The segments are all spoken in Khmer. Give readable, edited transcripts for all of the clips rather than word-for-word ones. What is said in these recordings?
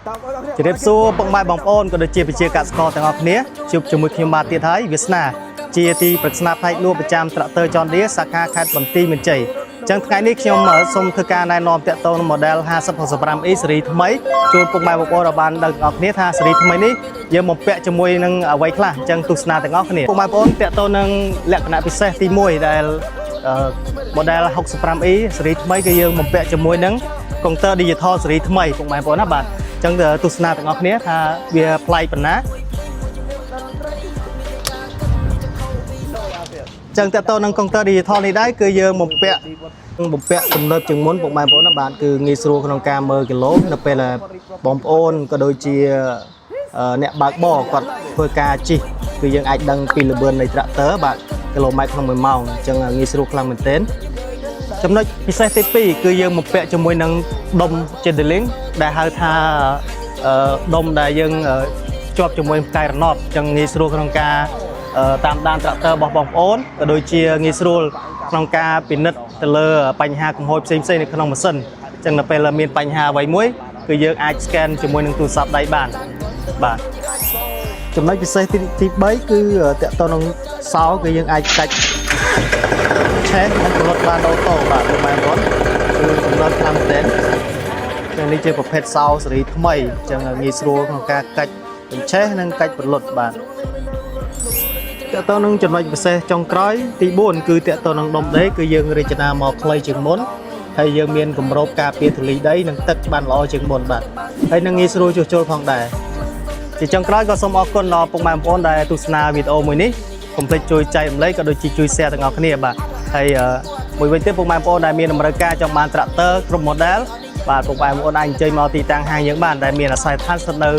ជម្រាបសួរពុកម៉ែបងប្អូនក៏ដូចជាប្រជាកសិករទាំងអស់គ្នាជួបជាមួយខ្ញុំបាទទៀតហើយវាសនាជាទីប្រឹក្សាផ្នែកលក់ប្រចាំត្រាក់ទ័រ John Deere សាខាខេត្តបន្ទាយមានជ័យអញ្ចឹងថ្ងៃនេះខ្ញុំសូមធ្វើការណែនាំតាក់ទងនឹង model 5065e ស៊េរីថ្មីជូនពុកម៉ែបងប្អូនឲ្យបានដឹងទាំងអស់គ្នាថាស៊េរីថ្មីនេះយើងបំពាក់ជាមួយនឹងអ្វីខ្លះអញ្ចឹងទស្សនាទាំងអស់គ្នាពុកម៉ែបងប្អូនតាក់ទងនឹងលក្ខណៈពិសេសទី1ដែល model 65e ស៊េរីថ្មីគឺយើងបំពាក់ជាមួយនឹងកុងទ័រ digital ស៊េរីថ្មីពុកម៉ែបងប្អូនណាបាទអញ្ចឹងទស្សនាទាំងអស់គ្នាថាវាប្លែកប៉ុណ្ណាអញ្ចឹងតើតើនឹងកុងទ័រ digital នេះដែរគឺយើងបំពាក់ទំនើបជាងមុនពុកម៉ែបងប្អូនណាបាទគឺងាយស្រួលក្នុងការមើលគីឡូនៅពេលដែលបងប្អូនក៏ដូចជាអ្នកបើកបរគាត់ធ្វើការជិះគឺយើងអាចដឹងពីល្បឿននៃត្រាក់ទ័របាទគីឡូម៉ែត្រក្នុង1ម៉ោងអញ្ចឹងងាយស្រួលខ្លាំងមែនទែន ចំណុចពិសេសទី2គឺយើងបំពាក់ជាមួយនឹងដុំ Chendeling ដែលហៅថាដុំដែលយើងជាប់ជាមួយផ្កាយរណបអញ្ចឹងងាយស្រួលក្នុងការតាមដានត្រាក់ទ័ររបស់បងប្អូនក៏ដូចជាងាយស្រួលក្នុងការពិនិត្យទៅលើបញ្ហាកំហុសផ្សេងៗនៅក្នុងម៉ាស៊ីនអញ្ចឹងនៅពេលមានបញ្ហាអ្វីមួយគឺយើងអាច scan ជាមួយនឹងទូរស័ព្ទដៃបានបាទចំណុចពិសេសទី3គឺតកតនឹងសោគឺយើងអាចកាច់ ឆេះនិងផលិតបាន auto បាទលោកម៉ែបងប្អូនគឺកំណត់ខ្លាំងមែនទែនចឹងនេះជាប្រភេទសោស៊េរីថ្មីចឹងងាយស្រួលក្នុងការកាច់បញ្ឆេះនិងកាច់ផលិតបាទតើតើនឹងចំណុចពិសេសចុងក្រោយទី4គឺតើតើនឹងដុំដីគឺយើងរចនាមកខ្លីជាងមុនហើយយើងមានគម្របការពារធូលីដីនិងទឹកបានល្អជាងមុនបាទហើយនឹងងាយស្រួលជួសជុលផងដែរជាចុងក្រោយក៏សូមអរគុណដល់ពុកម៉ែបងប្អូនដែលទស្សនាវីដេអូមួយនេះកុំភ្លេចជួយចែករំលែកក៏ដូចជាជួយ share ទាំងអស់គ្នាបាទហើយមួយវិញទៀតពុកម៉ែបងប្អូនដែលមានតម្រូវការចង់បានត្រាក់ទ័រគ្រប់ model បាទពុកម៉ែបងប្អូនអាចអញ្ជើញមកទីតាំងហាងយើងបានដែលមានអាសយដ្ឋានស្ថិតនៅ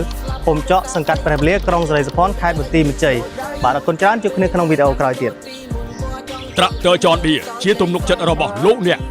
ភូមិចកសង្កាត់ព្រះពលាក្រុងសិរីសោភ័ណខេត្តបន្ទាយមានជ័យបាទអរគុណច្រើនជួបគ្នាក្នុងវីដេអូក្រោយទៀត ត្រាក់ទ័រ John Deere ជាទំនុកចិត្តរបស់លោកអ្នក។